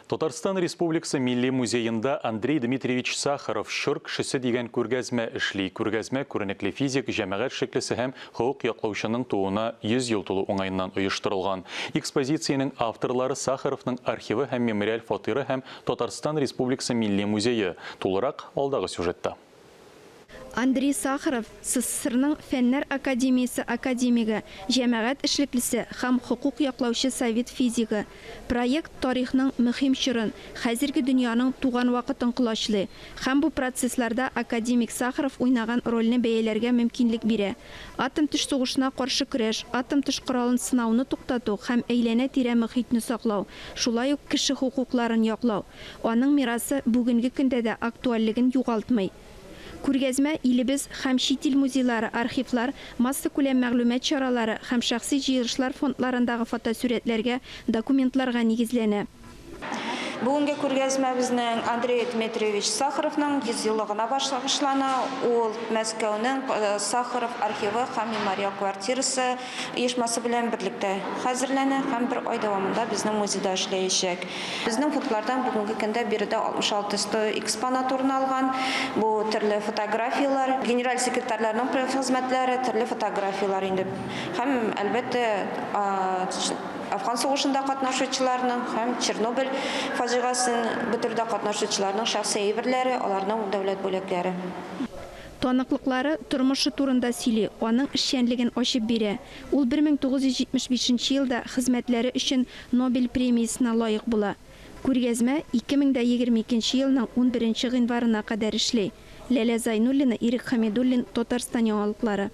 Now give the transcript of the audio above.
Татарстан Республикасы Милли музеенда Андрей Дмитриевич Сахаров, чор кешесе дигән күргәзмә эшли. Күргәзмә күренекле физик, җәмәгать эшлеклесе һәм хокук яклаучының тууына 100 ел тулу уңаеннан оештырылган. Экспозициянең авторлары Сахаровның архивы һәм мемориаль фатиры һәм Татарстан Республикасы Милли музее. Тулырак, алдагы сюжетта. Андрей Сахаров, СССРның Фәннәр академиясе академигы, җәмәгать эшлеклесе һәм хокук яклаучы совет физигы. Проект тарихның мөһим чорын, хәзерге дөньяның туган вакытын колачлый һәм бу процессларда академик Сахаров уйнаган рольне бәяләргә мөмкинлек бирә. Атом-төш сугышына каршы көрәш, атом-төш коралын сынауны туктату һәм әйләнә-тирә мохитне саклау, шулай ук кеше хокукларын яклау. Аның мирасы бүгенге көндә дә актуальлеген югалтмый. Күргәзмә илебез һәм чит ил музейлары, архивлар, массакүләм мәгълүмат чаралары һәм шәхси җыелышлар фондларындагы фотосурәтләргә, документларга нигезләнә. Бүгенге күргәзмәбезнең Андрей Дмитриевич Сахаровның 100 еллыгына багышлана. Ул Мәскәүнең Сахаров архивы һәм мемориал квартирасы оешмасы белән берлектә хәзерләнә һәм бер ай дәвамында безнең музейда эшләячәк. Безнең фондлардан бүгенге көндә биредә 66 сто экспонат урын алган. Бу төрле фотографияләр, генераль секретарьларның хезмәтләре, төрле фотографияләр инде. Һәм, әлбәттә, Әфган сугышында катнашучыларның һәм Чернобыль фаҗигасен бетерүдә катнашучыларның шәхси әйберләре, аларның дәүләт бүләкләре. Таныклыклары тормышы турында сөйли, аның эшчәнлеген ачып бирә. Ул 1975 нче елда хезмәтләре өчен Нобель премиясенә лаек була. Күргәзмә 2022 нче елның унберенче гыйнварына кадәр эшли. Ләлә Зайнуллина, Ирек Хәмидуллин, Татарстан яңалыклары.